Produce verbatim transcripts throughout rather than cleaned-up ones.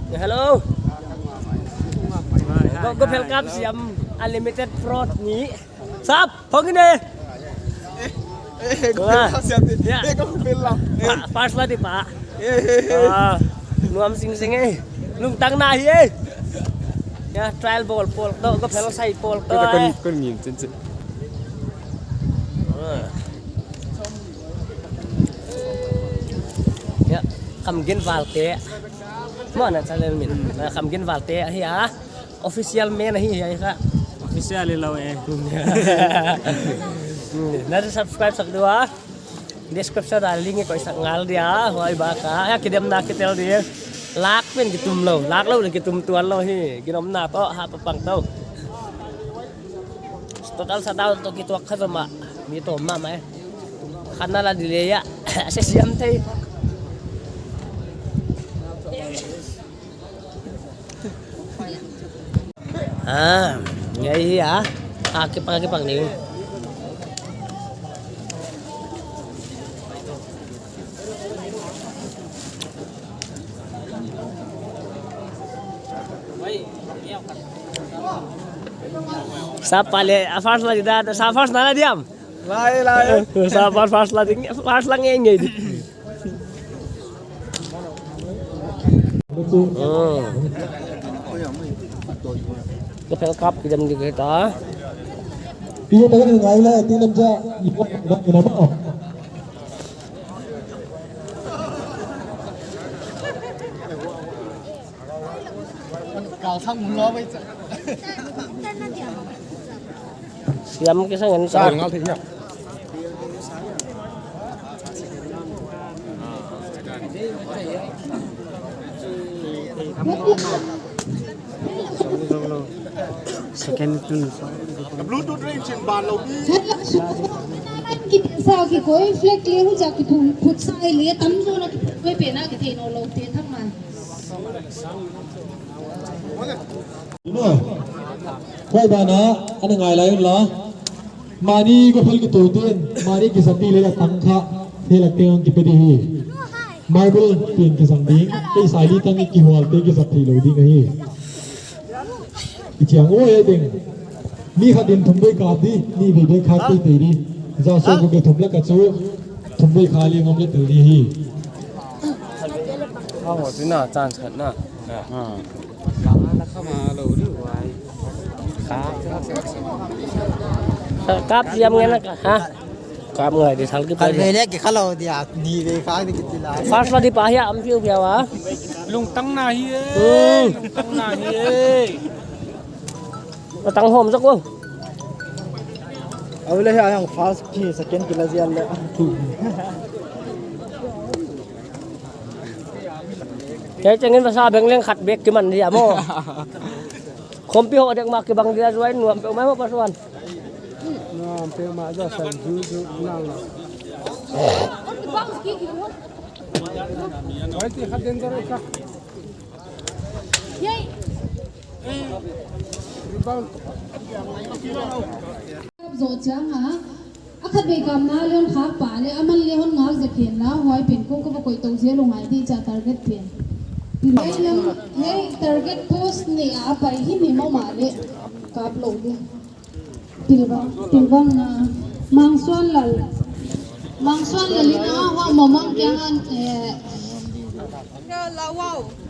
Hello. Go, go, Pelkap siam unlimited fraud ni. Sap, hong ini. Eh, eh, go, Pelkap siam ni. Ya. Eh, go, Pelkap. Eh. Pa, pas lah di pa. Eh, eh, eh. Ah, nuam sing sing eh. Lungtang na hi eh. Ya, trial ball, ball to, go, Pelkap sai ball to. Kon, eh, kon ngin chin chin. Ah. Ya, kam gen val te. Mo na channel min. Na kam gen val te hi a. Official men hi hi ka. Official lo eh. Na subscribe sak dua. Description a link ko sak ngal dia. Huai ba ka. Ya kidem na kitel dia. Lak pen kitum lou. Lak lou kitum tuan lou hi. Ginom na to ha pa pang to. Total shutdown to kituak kha zoma. Mi to ma mai. Khana la delay ya. Se siam thei. Ah, ngai hi ah. Ah, kipang, kipang ni. Sapa le, ah, first la di da, sa first na la diam. Lai, lai. Sa first, first la di, first la ngai ngai di. Hmm. Ka Pelkap kidem di kita. Iya, tak ada ngai lah, itu namja. Siam ke sang en sa. Second tun. Bluetooth range in ban lo. Sa ki koi flag le hu ja ki phut, phut sa le tam zo na ki phut koi pe na ki thei no lo te tham man. Huai banah ana ngai lai un la. Mahni gophel kitouten, mahni kisapi le la tang kha, he la teng kipe di hi. Marble tin kisang ding, kei sai li tang kihual te kisap thei lou ding ahi. I chiang ua e ding. Mi khat in thum bei kap di, mi bei bei kap di te di. Za so bu ke thum la ka chu, thum bei kha li ngom le tel di hi. Aw, tu na, chance khat na. Ah. Kap siam ngai na ka, ha? Kap ngai di sal ki pa. Kan vele ki khalo dia, ni ve khang ni ki tila. First la di pa hia, am piu piu wa. Lungtang na hi e. Hmm. Lungtang na hi e. Tang hom sak ko. Au le hia yang first ki second ki la zial le. Kei chengin masa beng leng khat bek kiman dia mo. Khompi ho dek ma kibang dia zuai nuam pe mai mo pasuan. Nuam pe ma za san ju ju nang. Wai ti khat den zara ka. Rebound. Zo chang a. A khat bei kam na le hon khak pa le, a man le hon ngak zek hen la, huai pen ko ka va koih tou zia lo ngai di cha target pen. Hei lam, hei target post ni a pai hi mi mau ma le, kap lo di. Pilvang, pilvang na, Mangsuan Lal. Mangsuan Lal in a, hua Momang kiang an, eh,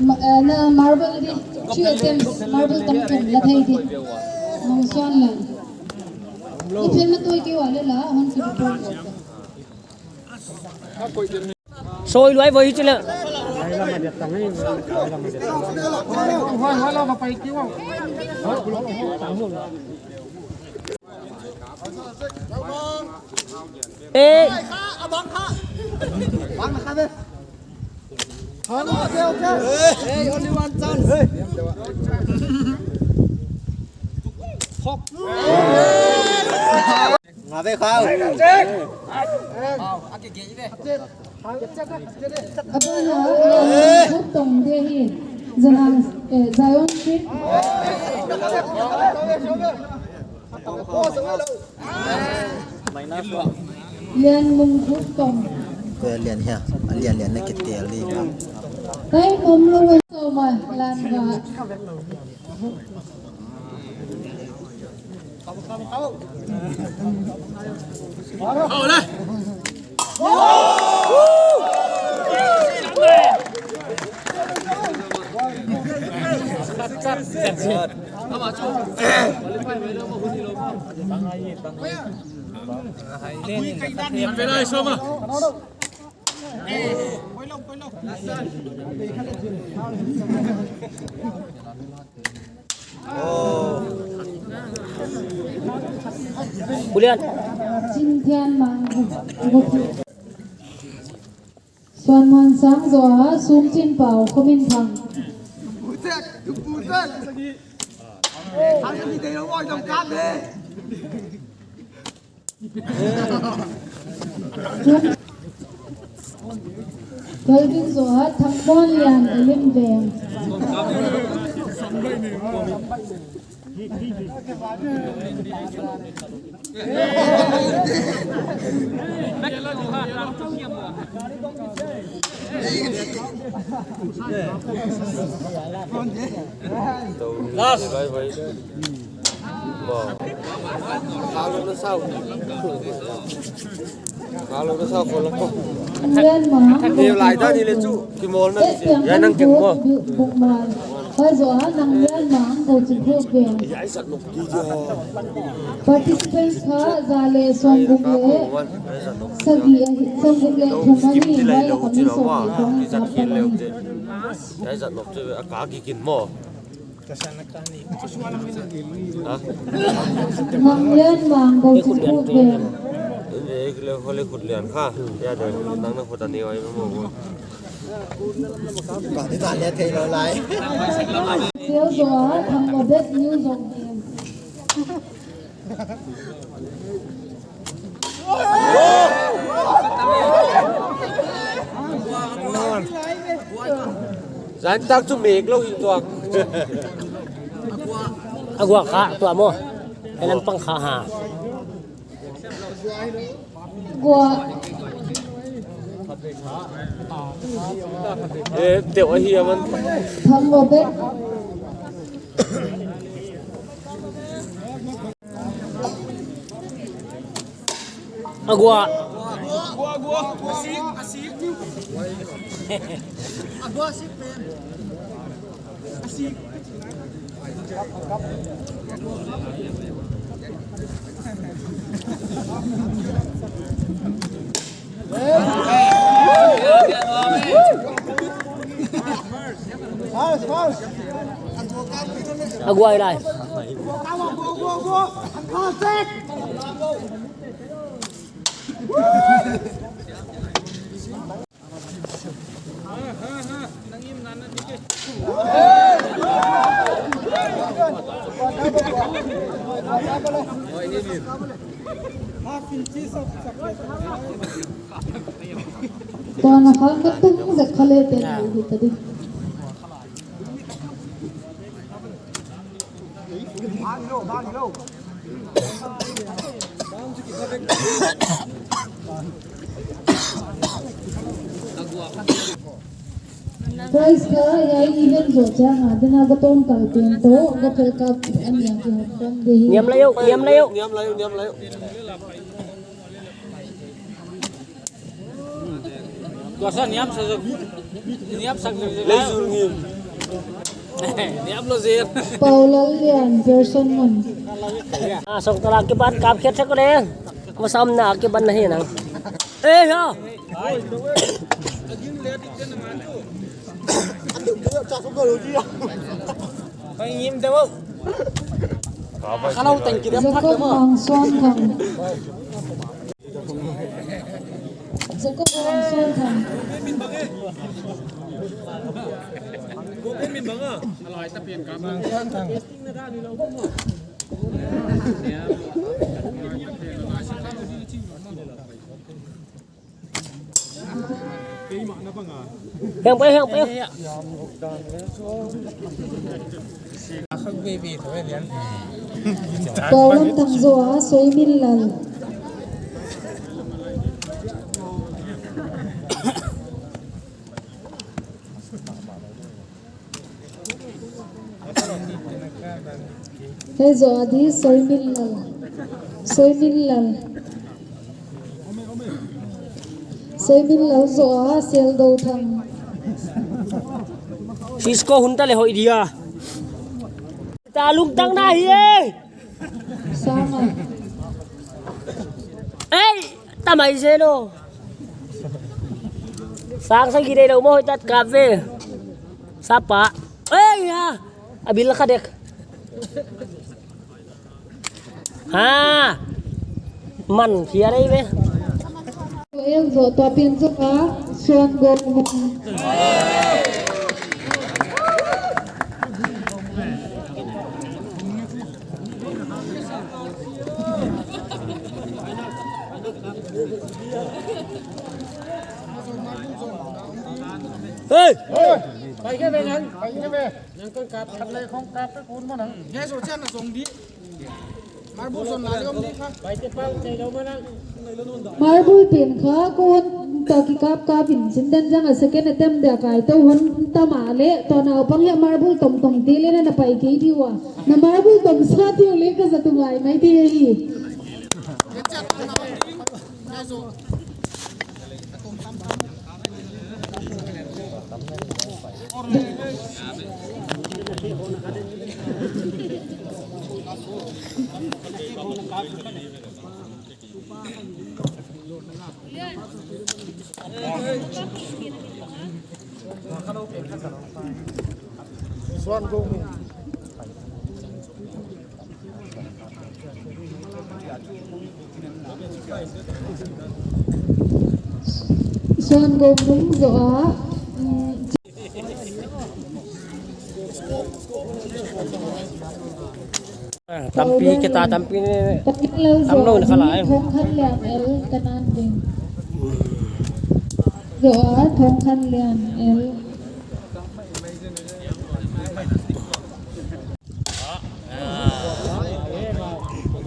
Ma-, eh, na marble di, three attempts, marble tam tum la thei di. Mangsuan Lal. I phelna toh i ke wale la, hon ki report. Soi luai voi chila. Eh. Hey, only one chance. Nga ve khau. Abana, Tong de hi. Zanang, eh, Zion Street. Lian Mung Thuk Tong. Ko lian hia, lian lian na kitel di. Kai mom lo so ma la. Ulian. Chin Thian Mang. Suan Muan Sang Zoha, Sum Chin Pau, Kho Min Thang. Kelvin Zoha, Thang Muan Lian, Elim Veng. Last. Nang Lian Mang, Thang Lian Mang, Go Chin Pau, Bukmal. Hoi Zoha, Nang Lian Mang, Go Chin Pau Veng. Participants kha za leh sawmguk leh sagih ahi, sawmguk leh thum ahi, huai lak ah mi sawmnih khong kap ahi. Nang Lian Mang, Go Chin Pau Veng. Seo Zoha, Thang Mobet, New Zong Him. Zan tak chu mek lou hi tuak. A gua kha tua maw. Ka nan pang kha ha. Gua. Eh, teuh ahi a man. Thang Mobet. A gua. A gua i lai. Tuan a kha ka tung zek kha leh ten a hi ta di. Prize kha hiai event zoh chiang a dena ka tawm kal pen toh ka phel kap a nia kihong khawm di hi. Niam lai uh, niam lai uh. Niam lai uh, niam lai uh. Tua sa niam sa, niam sa. Lei zul ngim. Niam lou zel. Paulal Lian, Gerson Mun. Ah, song tala kiban kap khiat sa ko le. Masam na kiban na hi nang. Eh, ha. Ngim deuh. Kalau tengki dia phat deuh. Jacob Mang Suan Thang. Jacob Mang Suan Thang. Heng pe, heng pe. Kawlam tang zoa, Soi Min Lal. Hei zo a di Soiminlal. Soiminlal. Soiminlal zo a, Seldou Thang. Cisco hun ta le hoih dia. Ta lungtang na hi e. Sanga. Ei, tamai zelo. Sang sa gidei lo mo tat kape. Sapa. Ei ha. Abil khadek. Ha. Man khia dei ve. Eng zo tua pen zo ka suan go. Hey! Pai ke ve nang. Pai ke ve. Nang kon kap. Kap le khong kap pe kun mo nang. Ngai zo chan na zong di. Marble zon la le om di kha. Pai te pau te lo mo nang. Marble pen kha kon ta ki kap kap in chin den jang a second attempt dia kai to hon ta ma le to na pang ya marble tong tong te le na pai ke di wa. Na marble tong sa ti le ka za tu ngai mai te hi. Suan Gong. Suan Gong Mung zo a. Tampi kita tampi ni. Tampi lo zo a. Tam lo ni kala ai. Thong Khan Lian L, Kanan Ding. Zo a, Thong Khan Lian L.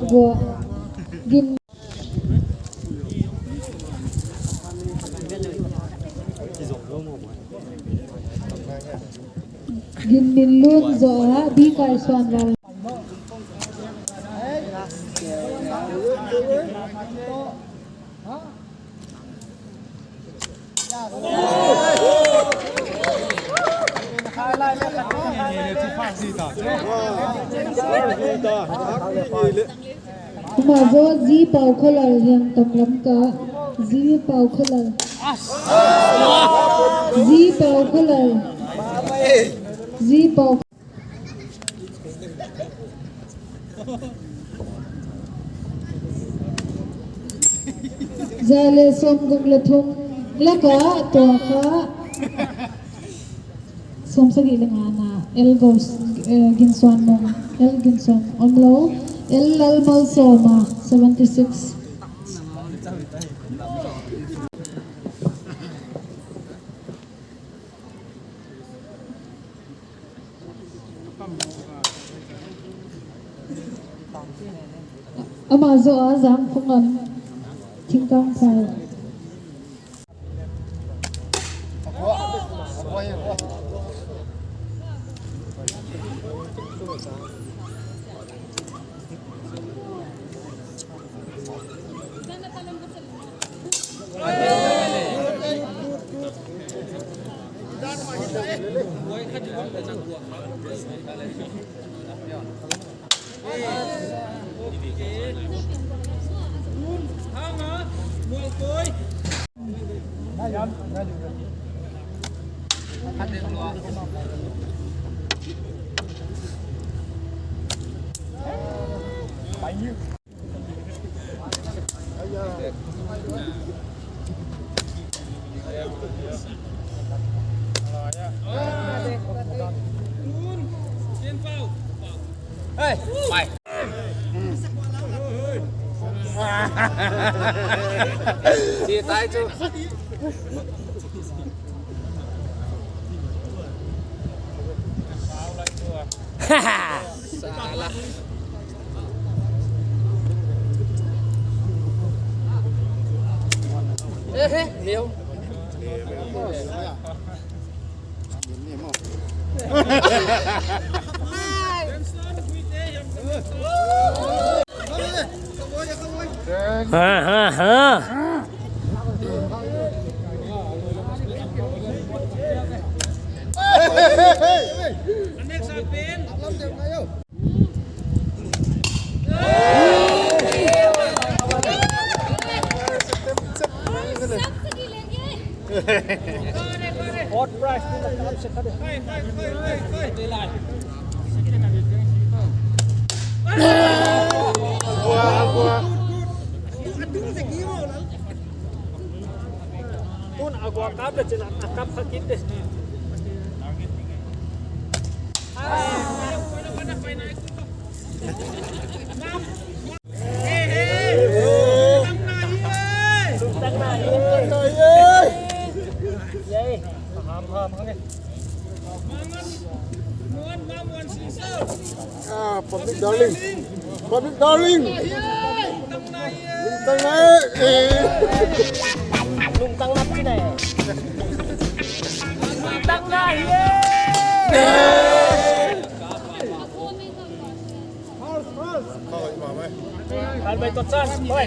Gua. Gin. Gin Min Lun zo a, B Kai Suan Val. Ama zo Zi Pau Kholal hiang tam lam ka. Zi Pau Kholal. Zi Pau Kholal. Zi Pau. Za le sawmguk le thum laka tua kha. Sawmsagih le nga na, L Gos, eh, Ginsuan Mong, L Ginsuan Omlo, L Lalmalsawma, seventy six. Ama zo a Zangkhongam, Thingkangphai. Hey, bye. Chia tai chu. Sala. Eh, eh, Leo. Ha, ha, ha. Hot price ni na, se kade. Tun a gua kap le chin a kap kha kit de. Ah, public darling. Public darling. Lungtang nai. Eh. Lungtang nai. Lungtang nai. Eh. Kal bai to chance, boy.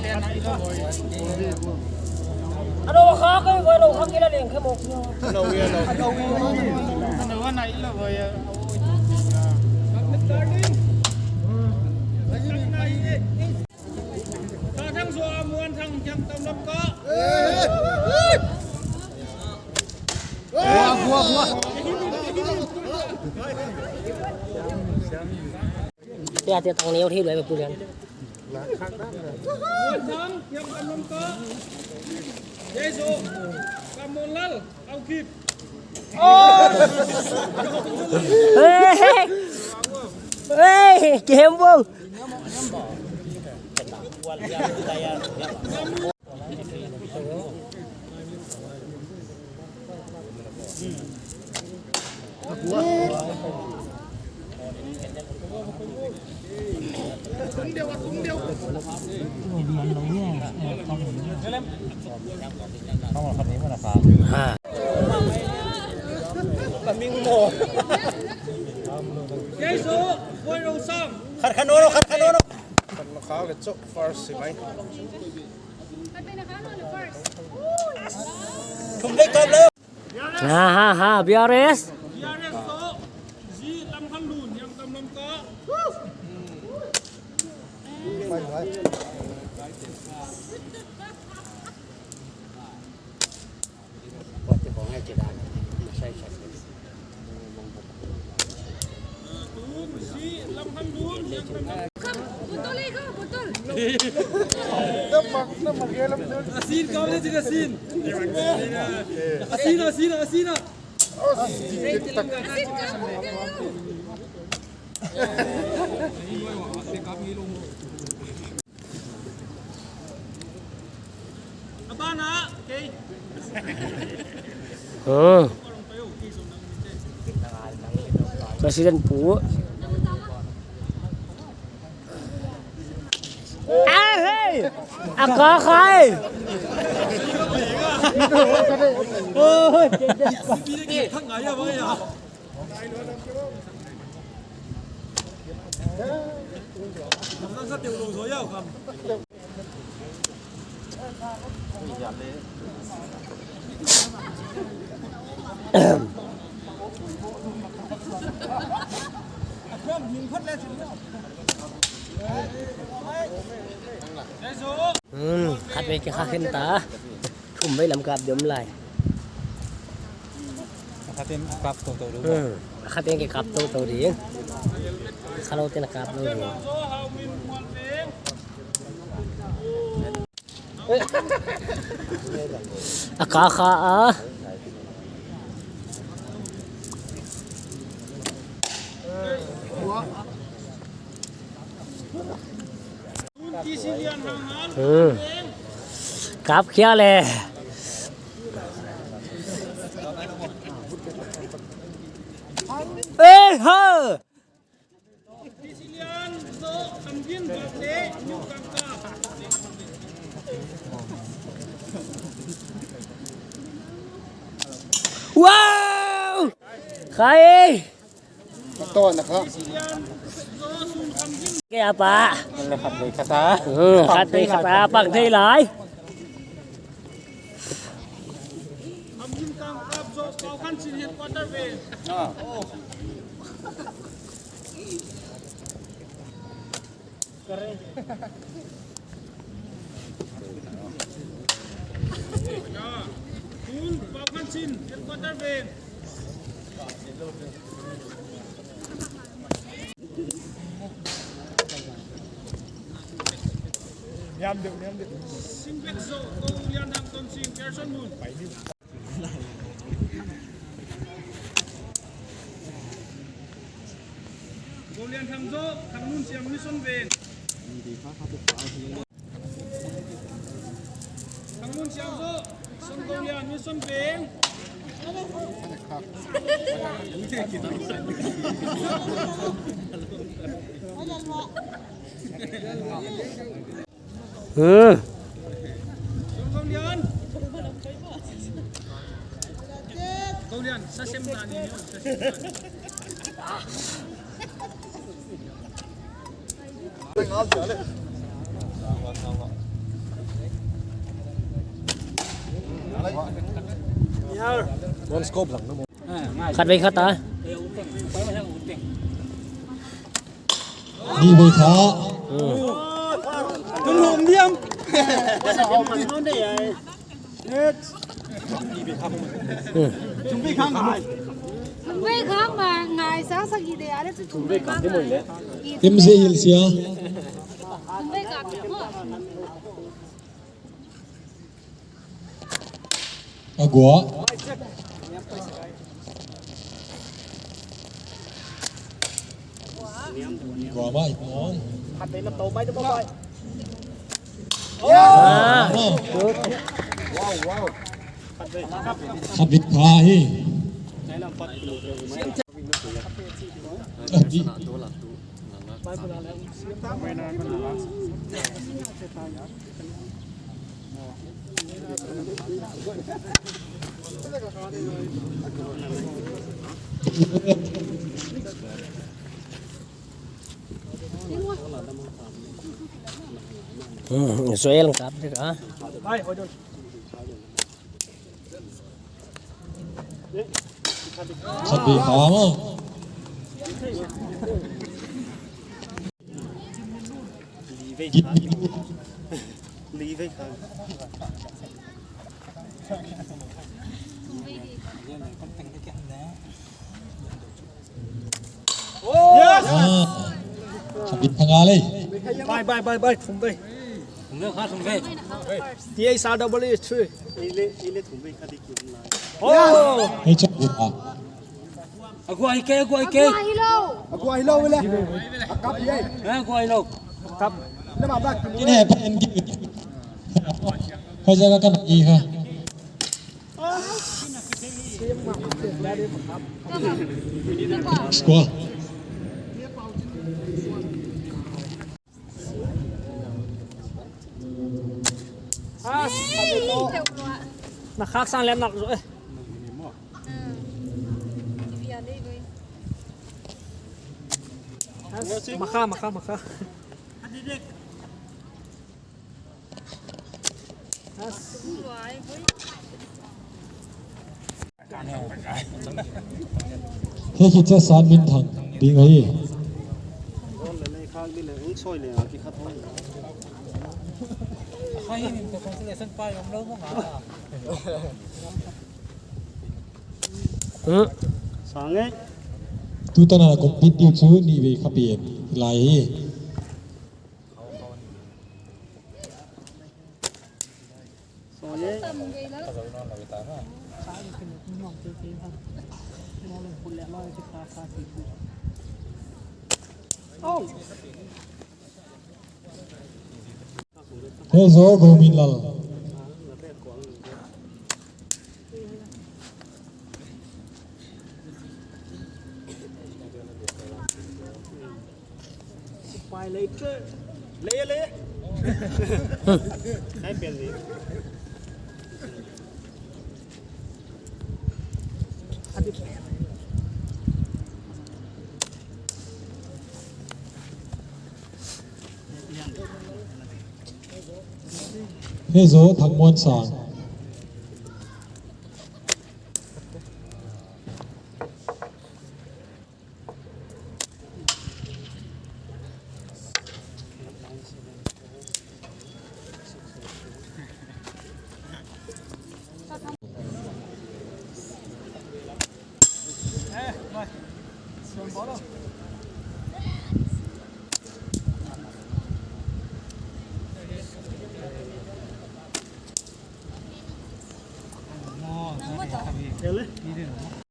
Ano kha kai, ano kha kila leng khe mo. Sa thang so a muan thang kiang tam lam ka. Tia, tia, tang neu thi lua pu lian. Thang, yang kan nong ka. Jesu, Kamonlal, au kip. Hey, hey, Kembo. Khat khat nono, khat khat nono. Khat na kha le chok first si mai. Thum le kap le. Ha, ha, ha, B R S. Asin kau le cina asin. Asin, asin, asin. Abana, okay. Hmm. President pu. Ah, hey! A ka khai. Oh, Hmm, khat vei ke kha khin ta. Thum vei lam kap diam lai. Khatin kap tou tou ding. Hmm. Khatin ke kap tou tou ding. Khalou ten kap lou ding. A ka kha a. Hmm. Kap khia le. Eh, ha! Wow! Khai! Tawn na kha. Kei apa? Khat vei khat a. Hmm, khat vei khat a, pang thei lai. Golian Thangzo, Thangmun Siam Mission Veng. Thangmun Siam Zo, Son Golian Mission Veng. Hmm. Khat vei khat a. Nih vei khat. Tum hom diam. Thum vei khang ngai. Thum vei khang ma ngai sa sa ki de are chu thum vei khang. Tim se hil sia. Thum vei khang. A gua. Gua mai pon. Ah. Khat vei khat hi. Adi. Hmm, Israel kap dek ah. Khat vei khat maw. Yes! Ah. Khat vei khat ngal leh. Bai, bai, bai, bai, thum vei. Thum vei khat, thum vei. T H R double E three. Ile, ile thum vei khat di kium lai. Oh! Hei chak gua. A gua hi kei, a gua hi kei. A gua hi lou. A gua hi lou le. A kap ye. Eh, a gua hi lou. Kap. Le ma bak. Kine pa en ki. Koi jaga ka ma i ha. Score. Na khak sang lem nak zo eh. Makha, makha, makha. Hei, hichi a San Min Thang ding ahi. Hmm. Sang e. Tutan a compete ding chu nih vei khat pen lai hi. Hei zo Gominlal. Pai lei tre. Lei, lei. Hai pen lei. Adi. Nezo Thangmuansang.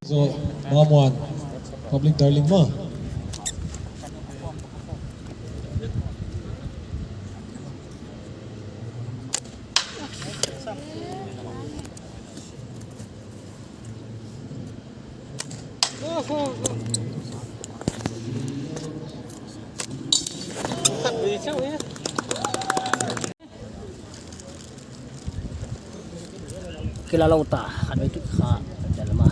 So, Mamuan, public darling mah. Kila lou ta, khat mai tu kha, tel ma.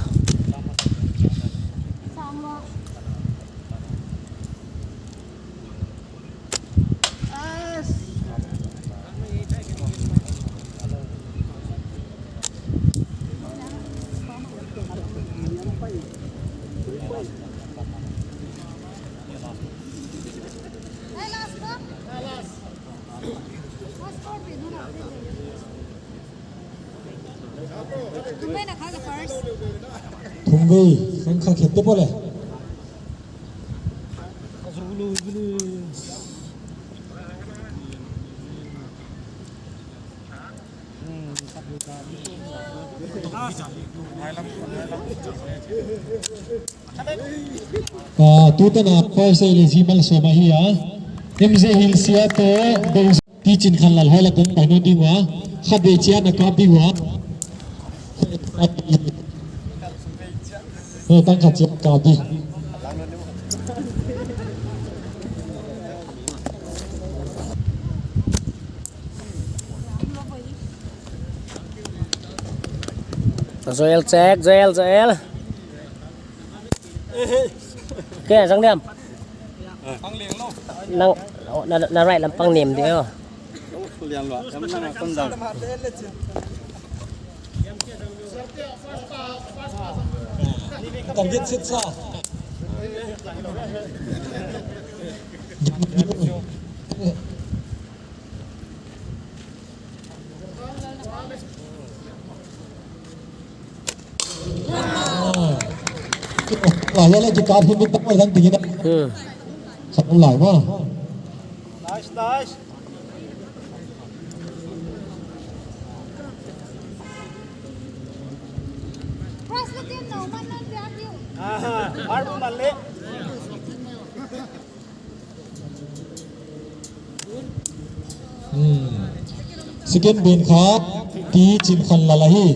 Thumvei, khan kha khette pole. Ah, tutan a first A le ji malsawm ahi a. M J Hills a te, Ti Chinkhanlal hoih la kong pai nawn ding ua. Khatvei chiat na kap ding ua. Hei, tang khat chiat kap di. Joel check, Joel, Joel. Ke, sang diam. Nang, na, na right lam pang nem dia. Target set sa. Ah. Wah, ya lagi kau pun tak main tinggi nak. Hmm. Satu lai mah. Nice, nice. Aha, baru balik. Hmm. Second ben kha, Ti Chinkhanlal ahi.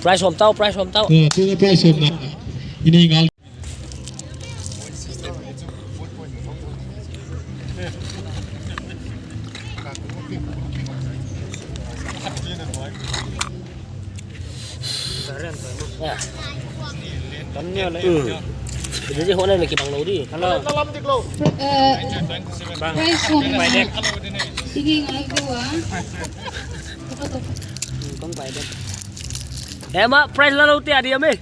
Prize hawm tau, prize hawm tau. Eh, tu prize hawm na. Ini ngal. Ya. Kan ni le. Hmm. Jadi hona ni kibang lou di. Hello. Eh, prize hawm na. Sigi ngai dua. Hmm, kong pai dek. Eh, ma, prize la lou te a diam e.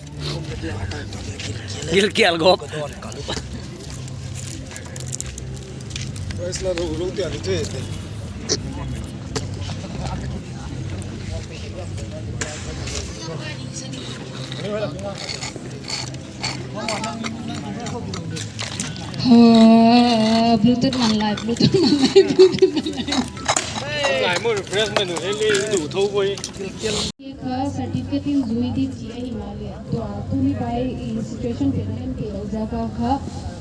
Gilkial gop. Prize la lou, lou te a diam e. Ah, Bluetooth man lai, Bluetooth man lai, Bluetooth man lai. Lai mo refreshment heli du thou boi. Kha certificate in zui di chi ahi mahleh. Tua tuni bai i situation pen pen pe lo jiak a kha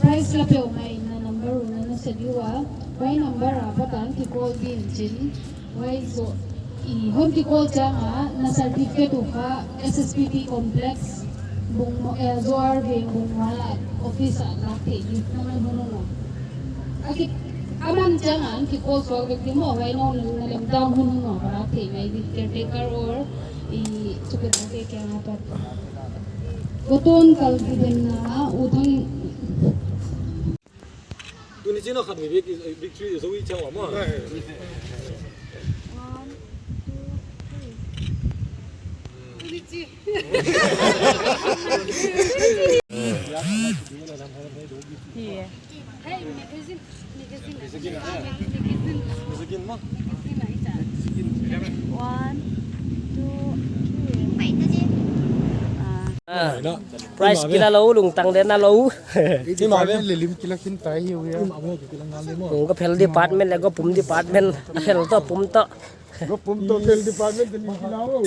prize la peuhmah in na number un na sa di ua. Bai number a pat a hon kicall di in chin. Huai zoh, i hon kicall chiang a, na certificate uh kha S S P T complex, Bungmual, eh, Zoar Veng Bungmual a office ah lak theih di, na man hun hun a. A ki, a man chiang a, hon kicall suak vek di maw, huai na hon na lem dan hun hun a, lak theih ngai di, caretaker or i chukit a ke kiang a pat. Kotun kal di den na, u thang Sino khat mi big, big three zo i chang ma. One, two, three. Yeah. Hey, magazine, magazine. Magazine. Magazine. Magazine ma? Magazine lah, ita. One, two, three. Ah. Prize kila lou, lungtang den na lou. Department leh lim kila khin tai hi ua. Ka phel department leh ka pum department. Phel toh pum toh. Ka pum toh phel department leh lim kila lou.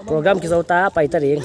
Program kizou ta, pai ta ding.